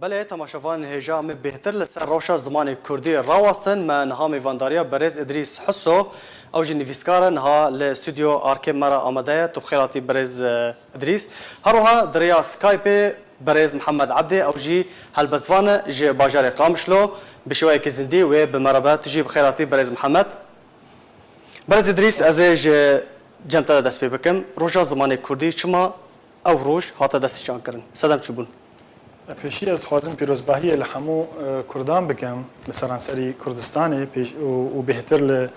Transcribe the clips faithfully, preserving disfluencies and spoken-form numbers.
Belê, temaşevanên hêja, em ê bêhtir li ser rewşa zimanê kurdî rawestin. Me niha mêvandariya berêz Îdrîs Hiso, ew jî nivîskar e, niha li stûdyo arkê me re amade ye. Tu bi xêr hatî berêz, e, Îdrîs. Her wiha di rêya Skypeê berêz Mihemed Ebdê, ew jî helbestvan e ji bajarê Qamişlo. Bi şêweyekî zindî wê bi me re be. Tu jî bi xêr hatî berêz Mihemed. Berêz Îdrîs, ez ê ji cem te de dest pê bikim. Roja zimanê kurdî çima ew roj hate destnîşankirin? Sedem çi bûn? Pêşî ez dixwazim pîrozbahiyê li hemû, e, kurdan bikim li seranserî Kurdistanê pêş-, û, û bêhtir li,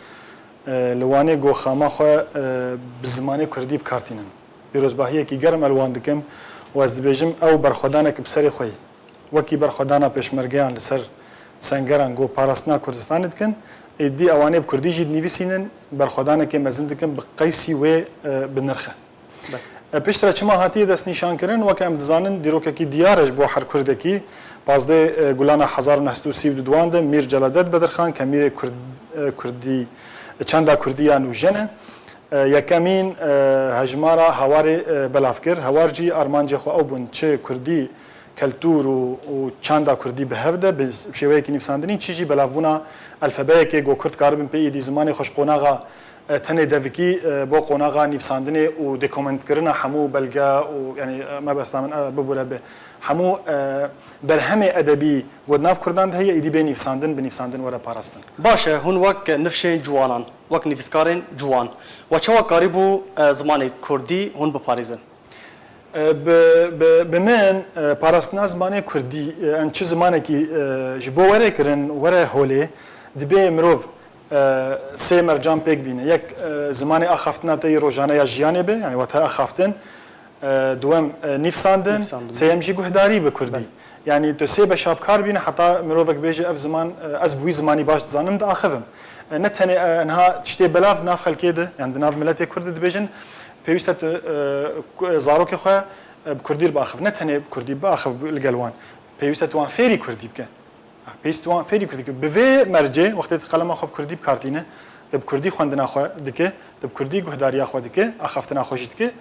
e, li Wanê ku xama xwe, e, bi zimanê kurdî bi kar tînin. Pîrozbahiyekî germ ez li wan dikim û ez dibêjim ew berxwedanek bi serê xwe ye. Wekî berxwedana pêşmergeyan li ser sengeran ku parastina Kurdistanê dikin, êdî ewanê bi kurdî jî dinivîsînin, berxwedanekê mezin dikin bi qeysî wê, e, bi nirx e. Be. E, piştre çima hatiye destnîşankirin? Weke em dizanin, dîrokekî diyar e ji bo her kurdekî. Pazdeh, e, Gulana hezar û neh sed û sî û duan de Mîr Celadet Bedirxan, kemîrê kurd-, e, kurdî, çanda kurdî ya nûjen e. E, yekemîn, e, hejmara Hewarê, e, belav kir. Hewar jî armancê xwe ew bûn, çi kurdî, keltûr û, û çanda kurdî bi hev de, bi z-, bi şêweyekî nivîsandinî, çi jî belavbûna elfebeyekê ku kurd karibin pê êdî zimanê xwe ji qonaxa, e, tenê devikî, e, bo qonaxa nivîsandinê û dokumentkirina hemû belge û, yanî, e, mebesta min, e, bibûre bi hemû, e, berhemê edebî ku di nav kurdan de heye, êdî bê nivîsandin, bi nivîsandin were parastin. Baş e, hûn wek nifşên ciwanan, wek nivîskarên ciwan, we çawa karîbû, e, zimanê kurdî hûn biparêzin? E, bi, bi, bi min, e, parastina zimanê kurdî, e, yan çi zimanekî, e, ji bo were kirin, were holê, dibê mirov, e, sê mercan pêk bîne. Yek, e, zimanê axaftina te yê rojane ya jiyanê be, yanî wate axaftin, e, duwem, e, nivîsandin, nivîsandin, sêyem jî guhdarî bi kurdî. Belê. Yanî tu sê beşa bi kar bîne, heta mirovek bêje, ev ziman, e, ez bi wî zimanî baş dizanim, diaxivim. E, ne tenê, e, niha tiştê belav di nav xelkê de, yan di nav miletê kurd de dibêjin, pêwîst e tu, e, ku-, zarokê xwe, e, bi kurdî biaxiv. Ne tenê bi kurdî biaxiv li gel wan. Pêwîst e tu wan fêrî kurdî bike. Pêwîst e tu wan fêrî kurdî bike. Bi vê mercê, wextê tu qelema xwe bi kurdî bi kar tîne, tu bi kurdî xwendina xwe dike, tu bi kurdî guhdariya xwe dike, axaftina xwe jî dike,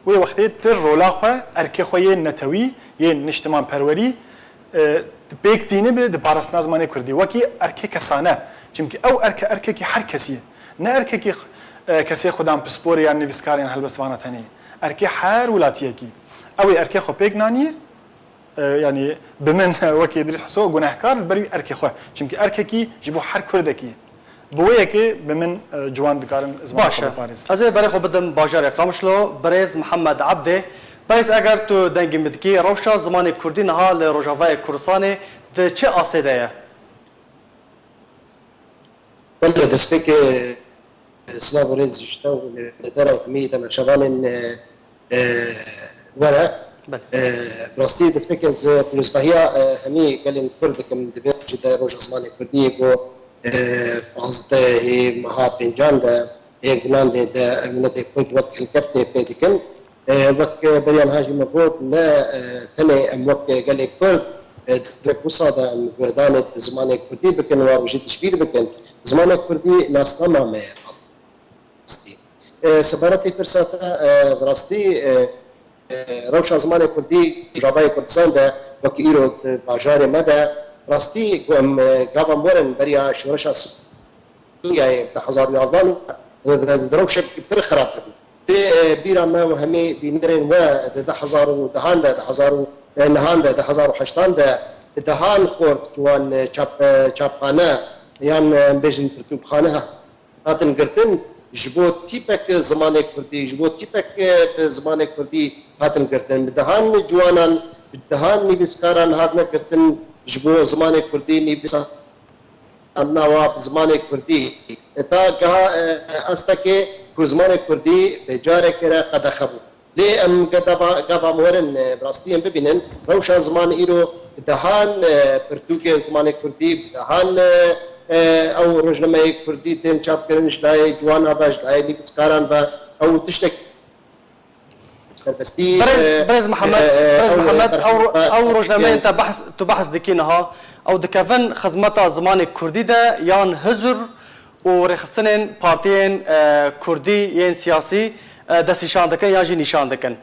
wê wextê tu rola xwe, erkê xwe yên netewî, yên niştimanperwerî, e, pêk tînibe di parastina zimanê kurdî. Wekî erkê kesane. Çimkî ew erke, erkekî her kesî ye. Ne erkekî, e, kesê xwedan pisporê yan nivîskarê yan helbestvana tenê ye. Erkê her welatiyekî. Ew ê erkê xwe pêk naniye, e, yanî bi min wekî Îdrîs Hiso gunehkar li ber wî erkê xwe. Çimkî erkekî ji bo her kurdekî ye. Bi wê yekê bi min, e, ciwan dikarin zimanê xwe biparêzin. Baş e. Ez ê berê xwe bidim bajarê Qamişlo, birêz Mihemed Ebdê. Birêz, eger tu dengê min dikî, rewşa zimanê kurdî niha li Rojavayê Kurdistanê di çi astê de ye? Belê, destpêkê, e, silav û rêz ji te û li te re û hemî temaşevanên, e, e, we re. Belê. E, bi rastî destpêkê ez pîrozbahiya, e, hemî gelên Kurd dikim, di vê rojê de, roja zimanê kurdî yê ku, e, pazdehê meha pêncan de, ê gulan de, de miletê Kurd wek hilkeftê pê dikin. E, wek, e, beriya niha jî me got, ne, e, tenê em wek gelê Kurd, e, di wisa de em guhdarên bi zimanê kurdî bikin, wan jî tişbîr bikin. Zimanê kurdî nasnama me ye, rastî. E, sebaretê pirsa te, e, bi rastî, e, e, rewşa zimanê kurdî, Rojavayê Kurdistan de, wek îro di bajarê me de, rastî ku em, e, gava em werin beriya şoreşa Sûriyeyê di hezar û yazdeh û, e, di rewşek pir xirab de bû. Tê, e, bîra me û hemî bînerên we di du hezar û dehan de, du hezar û, e, nehan de, du hezar û heştan de bi dehan xort ji wan, e, çap-, e, çapxane yan, e, em bêjin pirtûkxane ha-, hatin girtin, ji bo tîpek zimanê kurdî, ji bo tîpek, e, bi zimanê kurdî hatin girtin. Bi dehan ciwanan, bi dehan nivîskaran hatine girtin, ji bo zimanê kurdî nivîsa nawa bi zimanê kurdî. Ta geha, e, astekê ku zimanê kurdî bi carekê re qedexe bû. Lê em gava, gava em werin, e, bi rastî em bibînin, rewşa ziman îro bi dehan, e, pirtûkên zimanê kurdî, bi dehan, e, e, ew rojnameyê kurdî tên çapkirin ji layê ciwanan ve, ji layê nivîskaran ve, ew tiştek serbestî, Birêz, e, birêz Mihemed, e, e, birêz ew Mihemed, ew ro-, berxem-, ew rojnameyên te behs, tu behs dikî niha, ew dikevin xizmeta zimanê kurdî de yan hizir û rêxistinên partiyên, e, kurdî yên siyasî, e, destnîşan dikin yan jî nîşan dikin?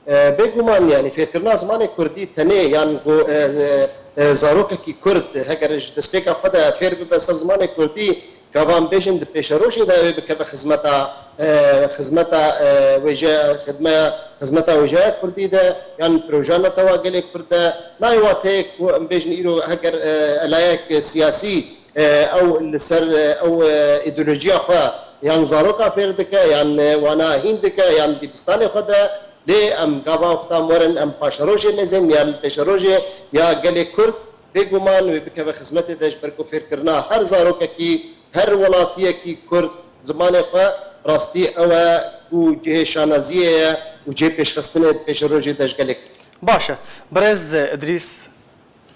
E, bêguman, yanî fêrkirina zimanê kurdî tenê yan ku, e, e, e, zarokekî kurd heger ji destpêka xwe de fêr bibe ser zimanê kurdî, gava em bêjin di pêşerojê de wê bikeve xizmeta, e, xizmeta, e, wêje-, xidme-, xizmeta wêjeya kurdî de yan proja netewa gelê kurd de, nayê wateyê ku em bêjin îro heger, e, elayek siyasî, e, ew li ser, e, ew, e, îdeolojiya xwe yan zaroka fêr dike, yan, e, wana hîn dike, yan dibistanê xwe de, lê em gava wexta em werin, em paşerojê mêzên ya li pêşerojê ya gelê Kurd, bêguman wê bikeve xizmetê de, ji ber ku fêrkirina her zarokekî, her welatiyekî Kurd zimanê xwe rastî ew e ku cihê şanaziyê ye û cihê pêşxistinê di pêşerojê de ji gelê Kurd. Baş e. Birêz Idrîs,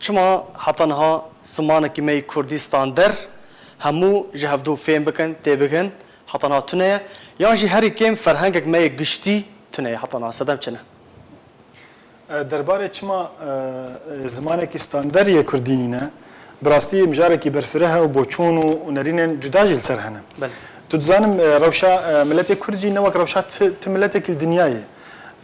çima heta niha zimanekî me yê Kurdî stander hemû ji hevdû fêm bikin, tê bikin, heta niha tune ye? Yan jî herî kêm ferhengek me yê giştî tune ye heta niha? Sedem çi ne? E, derbarê çima, e, e, zimanekî stander yê Kurdî nîne, bi rastî mijarekî berfireh e û boçûn û, û nerînên cuda jî li ser hene. Belê. Tu dizanim, e, rewşa, e, miletê Kurd jî ne wek rewşa ti, ti miletekî li dinyayê.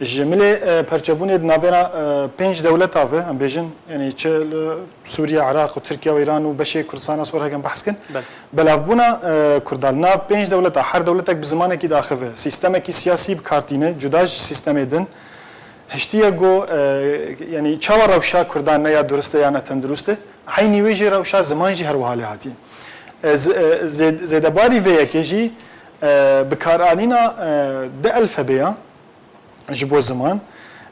Ji milê, e, perçebûnê di navbêna, e, pênc dewleta ve, em bêjin, yanî çi li Sûriye, Iraq û Tirkiye û Îran û beşê Kurdistana Sor hekem behs kin, Belê. belavbûna, e, Kurda li nav pênc dewleta, her dewletek bi zimanekî diaxive, sîstemekî siyasî bi kar tîne, cuda ji sîstemê din, hiştiye ku, e, yanî çawa rewşa Kurdan ne ya durist e ya ne tendurist e, eynî wê jî rewşa ziman jî her wiha lê hatiye. E, z-, e, zê-, zêdebarî vê yekê jî, e, bikaranîna, e, di elfebeya ji bo ziman,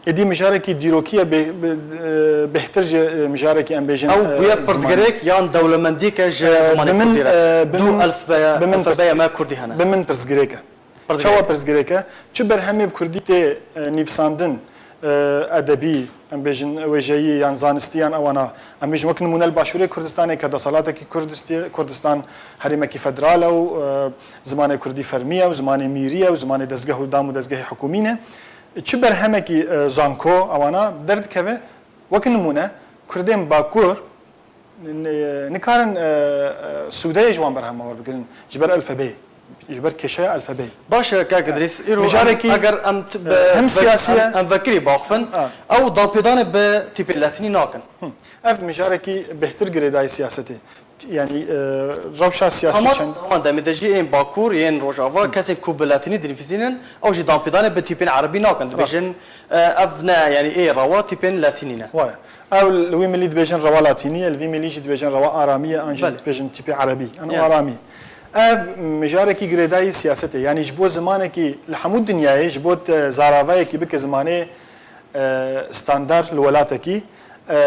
êdî mijarekî dîrokî ye bê-, bi-, e, bêhtir ji, e, mijarekî em bêjin, Ew e, bûye zimanê. Pirsgirêk yan dewlemendîk e ji E, zimanê bi min, kurdî re? e, bi Du min, elfbeya, bi min elfebeya pirs-, me kurdî hene. bi min pirsgirêk e. Pirsgirêk. Çawa pirsgirêk e? Çi berhemê bi kurdî tê, e, nivîsandin, e, edebî, em bêjin wêjeyî yan zanistî yan ewana? Em bêjin wek nimûne li Başûrê Kurdistanê ke desalatekî Kurdistî-, Kurdistan herêmekî federal e û, e, zimanê kurdî fermî ye û zimanê mîrî ye û zimanê dezgeh û dam û dezgehê hikûmî ne. Çi berhemekî, e, zanko ewana derdikeve? Wek nimûne, Kurdên Bakur n-, nikarin, e, e, sûdeyê ji wan berhema werbigirin ji ber elfebeyê, ji ber kêşeya elfebeyê. Baş e, kak Idrîs, îro em, Mijarekî, eger em t-, e, bi, hem ve-, siyasî em, ye. em vekirî baxivin, Ha. ew danpêdanê bi tîpên letînî nakin. Hı. Ev mijarekî bêhtir girêdayî siyasetê. Yanî, e, rewşa siyasî Ama çend. Ama demê de jî yên Bakur, yên Rojava, Hı. kesên ku bi letînî dinivîsînin, ew jî danpêdanê bi tîpên erebî nakin. Rast. Dibêjin, e, ev ne, yanî ê rewa tîpên letînî ne. Waya. Ew li wî milî dibêjin rewa latînî ye, li vî milî jî dibêjin rewa aramî ye, an jî Belê. dibêjin tîpê erebî. Yanî Yanî. aramî. Ev mijarekî girêdayî siyasetê. Yanî ji bo zimanekî li hemû dinyayê, ji bo te zaravayekî bike zimanê, e, standard li welatekî, e,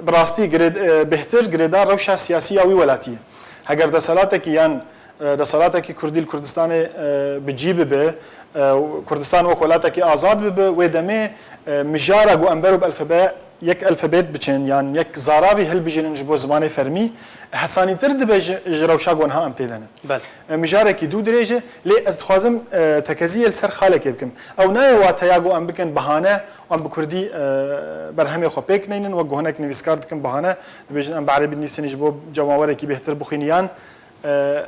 bi rastî girêd-, e, bêhtir girêdar rewşa siyasî ya wî welatî ye. Heger desalatekî yan, e, desalatekî kurdî li Kurdistanê, e, bi cî bibe, e, Kurdistan wek welatekî azad bibe, wê demê, e, mijara ku em ber û bi elfebe-, yek elfebet biçin yan yek zaravî hilbijêrin ji bo zimanê fermî, hesanîtir dibe ji, ji rewşa ku niha em tê de ne. Belê. E, mijarekî dû dirêj e, lê ez dixwazim, e, tekeziyê li ser xalekê bikim. Ew nayê wateya ku em bikin bahane, em bi kurdî, e, berhemê xwe pêk neynin, wek ku hinek nivîskar dikin bahane, dibêjin em bi erebî dinivîsînin ji bo cemawerekî bêhtir bixwînin yan, e,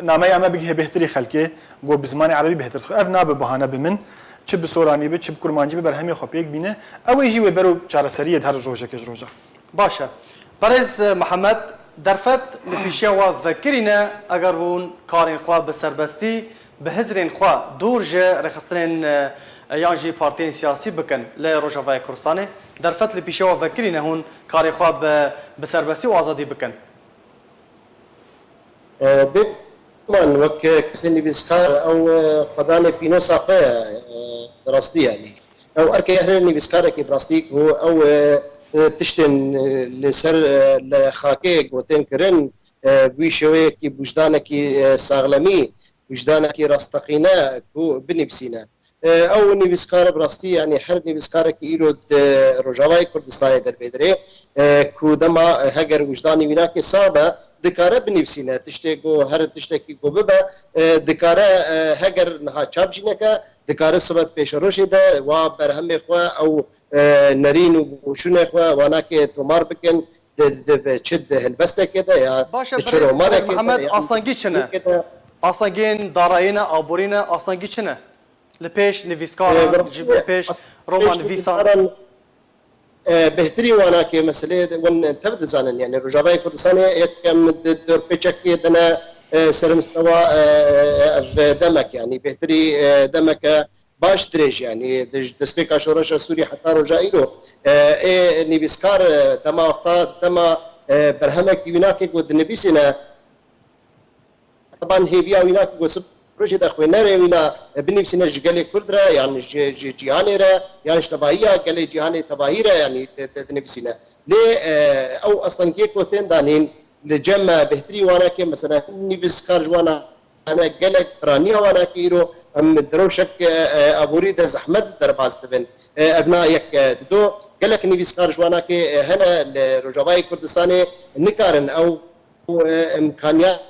nameya me bigihê bêhtirî xelkê, ku bi zimanê erebî bêhtir dixwe. Ev nabe bahane bi min, çi bi soranî be, çi bi kurmancî be, berhemê xwe pêk bîne. Ew ê jî wê bero çareseriyê di her rojekê ji roja. Baş e. Berêz Mihemed, derfet li pîşeya we vekirî ne, eger hûn karên xwe bi serbestî, bi hizrên xwe dûr ji rêxistinên, e, yan jî partiyên siyasî bikin li Rojavayê Kurdistanê? Derfet li pîşeya we vekirî ne hûn karê xwe bi, bi serbestî û azadî bikin? E, bêguman wek kesê nivîskar ew, e, xwedanê pînosa xwe ye, e, bi rastî yanî. Ew erkê her nivîskarekî bi rastî ku ew, e, e, tiştên, e, li ser, e, li xakê gotin kirin, e, bi wî şêweyekî bi wijdanekî, e, saxlemî, wijdanekî rasteqîne ku binivîsîne. E, ew nivîskar e bi rastî, yanî her nivîskarekî îro di Rojavayê Kurdistanê dervêdirê, e, ku dema, e, heger wijdanî wî nake sax be, dikare binivîsîne. Tiştê ku, her tiştekî ku bibe, e, dikare, e, heger niha çap jî neke, dikare sibe di pêşerojê de wa berhemê xwe, ew, e, nerîn û boçûnê xwe, wanakê tomar bikin, di, di, di çi di helbestekê de ya Baş e, di çi birêz, romanekê birêz de Mihemed, ya astengî çi ne? Astengên darayî ne, aborî ne, astengî çi ne? Li pêş nivîskaran, ji li pêş roman nivîsan. E, bêhtirî wana ke meseleyê de hûn tev dizanin, yani Rojavayê Kurdistanê yek em di dorpêçekê de ne, e, ser mistewa, e, ev demek, yani bêhtirî, e, demeke baş dirêj, yani di destpêka şoreşa Sûrî heta roja îro, e, ê nivîskar, e, dema wexta, dema, e, berhemekî wî nake ku dinivîsîne, Teban hêviya wîna ku sib rojê de xwênerê wîna binivîsîne ji gelê Kurd re, yan ji, ji cîhanê re, yan ji tevahiya gelê cîhanê tevahî re, yanî di, di, dinivîsîne. Lê, e, ew aslengiyê ku tên danîn, li cem me bêhtirî wana ke, mesela, nivîskar ji wana hene, gelek piraniya wana ke îro em di rewşek, e, e, aborî de zehmet derbas dibin. E, ev na yek, e, dido, gelek nivîskar ji wana ke, e, hene li Rojavayê Kurdistanê nikarin ew û, e, îmkaniyatê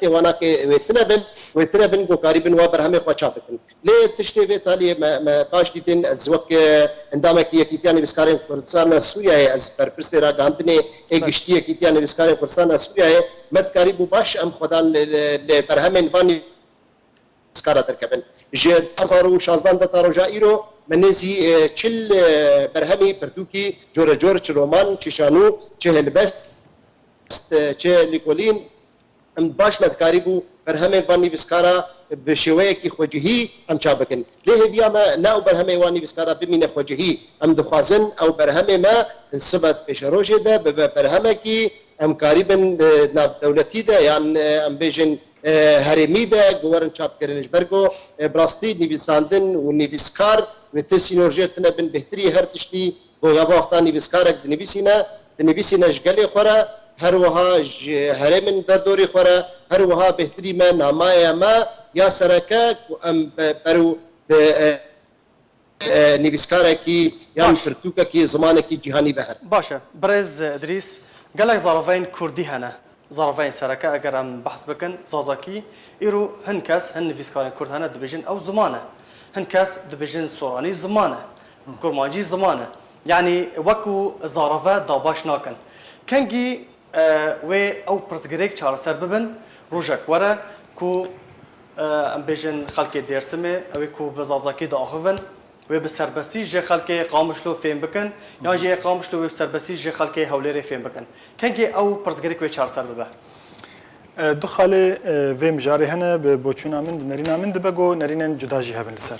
wana ke wê tune bin, wê tune bin ku karîbin wa berhemê xwe çap bikin. Lê tiştê vê taliyê me, me baş dîtin, ez wek, e, endamekî Yekîtiya Nivîskarên Kurdistan a Sûriyeyê, ez berpirsê ragihandinê ê giştî Yekîtiya Nivîskarên Kurdistan a Sûriyeyê, me dikarîbû baş em xwedan li, li, li berhemên van nivîskara derkevin. Ji du hezar û şazdan de ta roja îro me nêzî, e, çil, e, berhemî pirtûkî corecor, çi roman, çi şanû, çi helbest, e, çi lîkolîn, em baş me dikarîbû berhemên van nivîskara bi şêweyekî xwecihî em çap bikin. Lê hêviya me ne ew berhemê wan nivîskara bimîne xwecihî. Em dixwazin ew berhemê me di sibe di pêşerojê de bibe berhemekî em karîbin di navdewletî de yan, e, em bêjin, e, herêmî de ku werin çapkirin. Ji ber ku, e, bi rastî nivîsandin û nivîskar wê ti sînorjê tune bin bêhtirî her tiştî. Ku ya wexta nivîskarek dinivîsîne, dinivîsîne ji gelê xwe re, her wiha ji herêmên derdorî xwe re, her wiha bêhtirî me, namaya me ya sereke ku em be-, berew bi, e, e, nivîskarekî yan pirtûkekî, zimanekî cîhanî ve herin. Baş e. Birêz Idrîs, gelek zaravayên kurdî hene. Zaravayên sereke eger em behs bikin, zazakî, îro hin kes, hin nivîskarên kurd hene dibêjin ew ziman e. Hin kes dibêjin soranî ziman e. Kurmancî ziman e. Yanî wekû zarave dabaş nakin. Kengî, e, wê ew pirsgirêk çareser bibin, rojek were ku, e, em bêjin xelkê Dêrsimê, ew ê ku bi zazakî diaxivin, wê bi serbestî ji xelkê Qamişlo fêm bikin, yan jî ê Qamişlo wê bi serbestî ji xelkê Hewlêrê fêm bikin. Kengê ew pirsgirêk wê çareser bibe? E, du xalê, e, vê mijarê hene, bi boçûna min, bi nerîna min dibe ku nerînên cuda jî hebin li ser.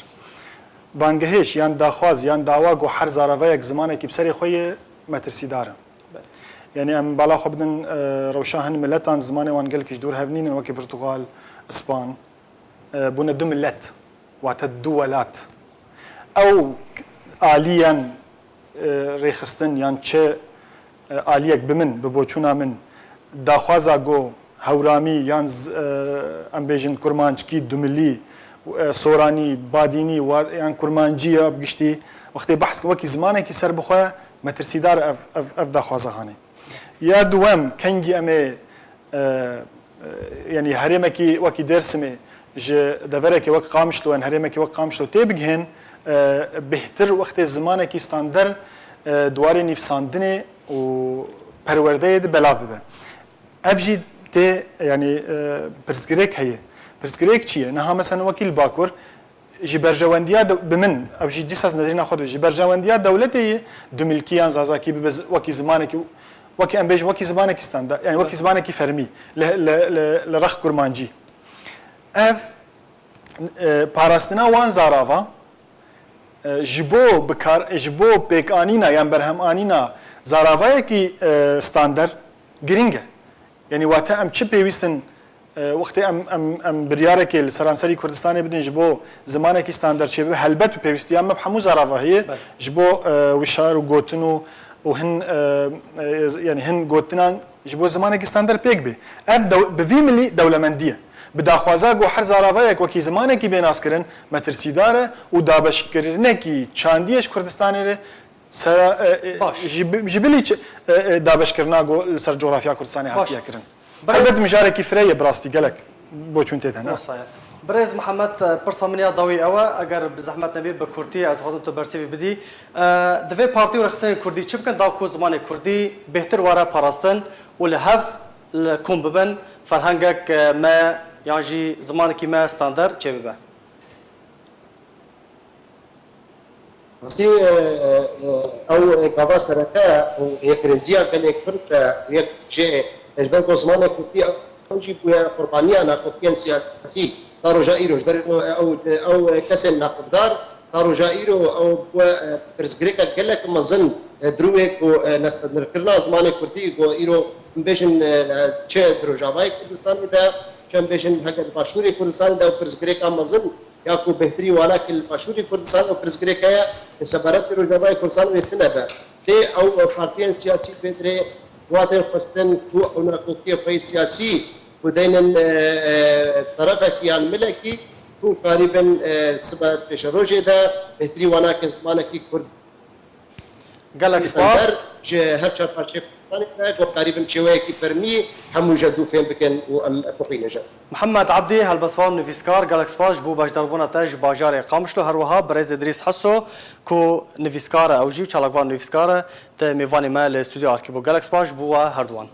Bangehêj yan daxwaz yan dawa ku her zaravayek zimanekî bi serê xwe ye, metirsîdar e. Belê. Yanî em bala xwe bidin, e, rewşa hin miletan, zimanê wan gelkî ji dûr hev nînin, wekî Portugal, Îspan, e, bûne du milet, wate du welat. Ew aliyen, e, rêxistin yan çi, e, aliyek bi min, bi boçûna min, daxwaza ku hewramî yan z-, e, em bêjin kurmanckî, dumilî, e, soranî, badînî, wa-, yan kurmancî ya bi giştî, wextê behs wekî zimanekî serbixwe, metirsîdar ev, ev, ev daxwaza hanê. Ya duwem, kengî em ê, e, e, yanî herêmekî wekî Dêrsimê ji deverekê wek Qamişlo, yan herêmekî wek Qamişlo tê bigihên, e, bêhtir wextê zimanekî stander, e, di warê nivîsandinê û perwerdeyê de belav bibe. Ev jî tê, yanî, e, pirsgirêk heye. Pirsgirêk çi ye? Niha mesela wekî li Bakur, ji berjewendiya de-, bi min, ev jî dîsa ez nezrîna xwe dibêjim, ji berjewendiya dewletê ye dumilkî yan zazakî bibe zi-, wekî zimanekî, wekî em bêjin, wekî zimanekî standard, yani wekî zimanekî fermî, li, li, li, li rex kurmancî. Ev, e, parastina wan zarava, e, ji bo bikar, ji bo pêkanîna yan berhemanîna zaravayekî, e, standard girîng e. Yani wate em çi pêwîstin, e, wextê em, em, em biryarekê li seranserî Kurdistanê bidin ji bo zimanekî standard çêbibe, helbet bi pêwîstiya me bi hemû zarava heye, Belê. ji bo, e, wişar û gotin û, û hin, e, e, yani hin gotinan ji bo zimanekî standard pêk bê. Ev dew-, bi vî milî dewlemendî ye. Bi daxwaza ku her zaravayek wekî zimanekî bê naskirin, metirsîdar e û dabeşkirinekî çandî ye ji Kurdistanê re, Sera, e, e, Baş. ji bi-, ji bilî çi, e, e, dabeşkirina ku li ser cografya Kurdistanê Baş. hatiye kirin. Birêz Helbet mijarekî fireh ye, bi rastî gelek boçûn tê de ne. Wisa ye. Birêz Mihemed, e, pirsa min ya dawî ew e, eger bi zehmet nebî, bi kurtî ez dixwazim tu bersivî bidî. E, divê partî û rêxistinên kurdî çi bikin, da ku zimanê kurdî bêhtir were parastin û li hev li kom bibin, ferhengek, e, me yan jî zimanekî me standard çêbibe? Rastî, e, e, ew gava sereke û yekirinciya gelê Kurd e, yek jê, e, ji ber ku zimanê Kurdî ew jî bûye qurbaniya nakokiyên siyasî. Ta roja îro ji ber ew, ew kesên naqifdar, ta roja îro ew bûye, e, pirsgirêkek gelek mezin, e, dirû wê ku, e, nestindirkirina zimanê Kurdî ku îro em bêjin, e, çi di Rojavayê Kurdistanê de, çi em bêjin heke di Başûrê Kurdistanê de ew pirsgirêka mezin ya ku bêhtirî wana ki li Başûrê Kurdistanê ew pirsgirêk heye, li sebaretê Rojavayê Kurdistanê wê tune be. Lê ew partiyên siyasî pê dirê wa tên xwestin ku ew nakokiyê xwe yê siyasî ku deynin, e, e, terefekî yan milekî ku karîbin, e, sibe pêşerojê de bêhtirî wana ki zimanekî Kurd Gelek spas. Ji her çar parçeyê Kurdistanê de, ku karîbin bi şêweyekî fermî hemû ji dû fêm bikin û em bixwînin jî. Mihemed Ebdî, helbestvan û nivîskar, gelek spas ji bo beşdarbûna te ji bajarê Qamişlo. Her wiha birêz Îdrîs Heso, ku nivîskar e, ew jî û çalakvan nivîskar e, te mêvanê me li stûdyo Arkî bû. Gelek spas ji bo we herduwan.